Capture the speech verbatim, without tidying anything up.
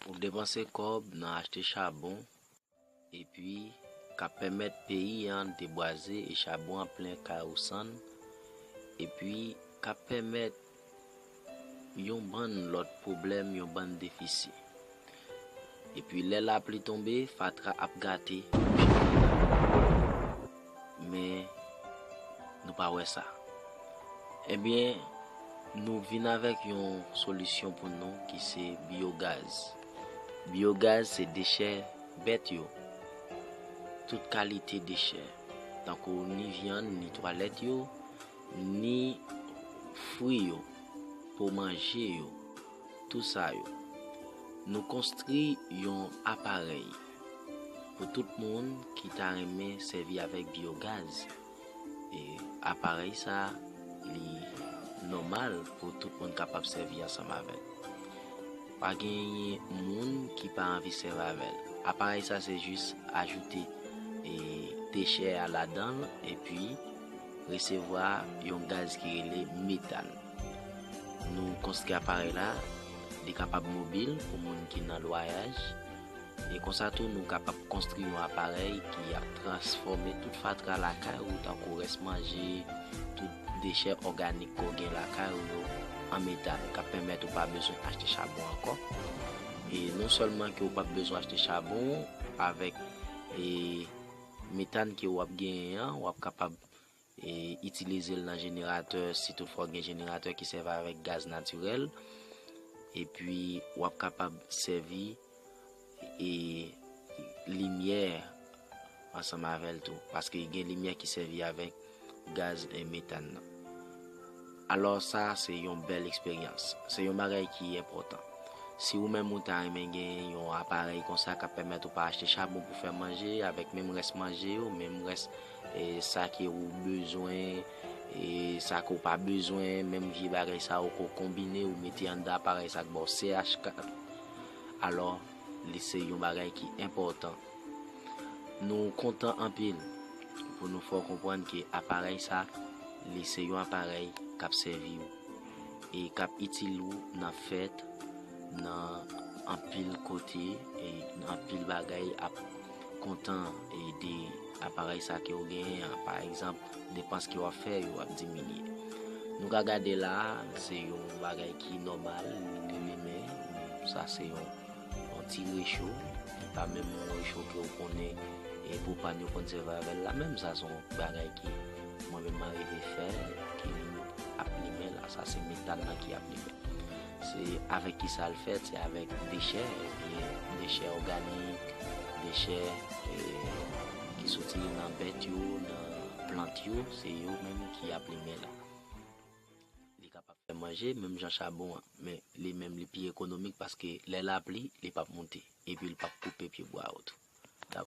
Ou depanse kòb nan achte chabon, epi k ap pèmèt peyi an debwaze e chabon an plen kay ou sann, epi k ap pèmèt yon bann lòt pwoblèm, yon bann defisi. Epi lè lapli tonbe, fatra ap gate. Men nou pa wè sa. Ebyen, nou vin avèk yon solisyon pou nou ki se byogaz. Byogaz se dechè bèt yo. Tout kalite dechè, tankou ni vyann, ni twalèt yo, ni fwi yo, po manje yo, tou sa yo. Nou konstwi yon aparèy pou tout moun ki ta renmen sèvi avèk byogaz. E aparèy sa, li nòmal pou tout moun kapab sèvi ansanm avè l. Pa genyen moun ki pa anvi sèvi avè l. Aparèy sa se jis ajoute e dechè a ladan l, epi resevwa yon gaz ki rele metan. Nou konstwi aparèy la, li kapab mobil pou moun ki nan lwayaj. E konsa tou, nou kapab konstwi yon aparèy ki ap transfòme tout fatra lakay ou, tankou rès manje, tout dechè òganik ke w gen lakay ou yo, an metan, k ap pèmèt ou pa bezwen achte chabon ankò. E non sèlman ke w p ap bezwen achte chabon, avèk e metan ke w ap genyen an, w ap kapab e itilize l nan jeneratè, si toutfwa w gen jeneratè ki sèvi avèk gaz natirèl, epi w ap kapab sèvi e limyè ansanm avè l tou, paske gen limyè ki sèvi avèk gaz e metan nan. Alò, sa se yon bèl eksperyans. Se yon bagay ki enpòtan. Si ou menm ou ta renmen gen yon aparèy konsa k ap pèmèt ou pa achte chabon pou fè manje, avèk menm rès manje yo, menm rès e sa ke ou bezwen, e sa ke ou pa bezwen, menm vye bagay sa yo ke w konbine, ou mete anndan aparèy sa k ba w C H kat. Alò, li se yon bagay ki enpòtan. Nou kontan anpil pou nou fè w konprann ke aparèy sa, li se yon aparèy k ap sèvi w e k ap itil ou nan fèt, nan anpil kote, e nan anpil bagay ap kontan e de aparèy sa ke w genyen an. Pa egzanp, depans ke w ap fè yo ap diminye. Nou ka gade la, se yon bagay ki nòmal, li limen, sa se yon, yon ti recho, li pa menm yon recho ke w konnen e pou pàn yo konn sèvi avè l la menm, sa se yon bagay ke mwen menm m arive fè, ke li ap limen la, sa se metan nan ki ap limen. Se avèk kisa l fèt? Se avèk dechè, ebyen, dechè òganik, dechè e ki soti nan bèt yo, nan plant yo, se yo menm ki ap limen la. Li kapab fè manje, menm jan chabon an, men li menm li pi ekonomik paske lè lapli, li p ap moute, epi li p ap koupe pye bwa yo tou.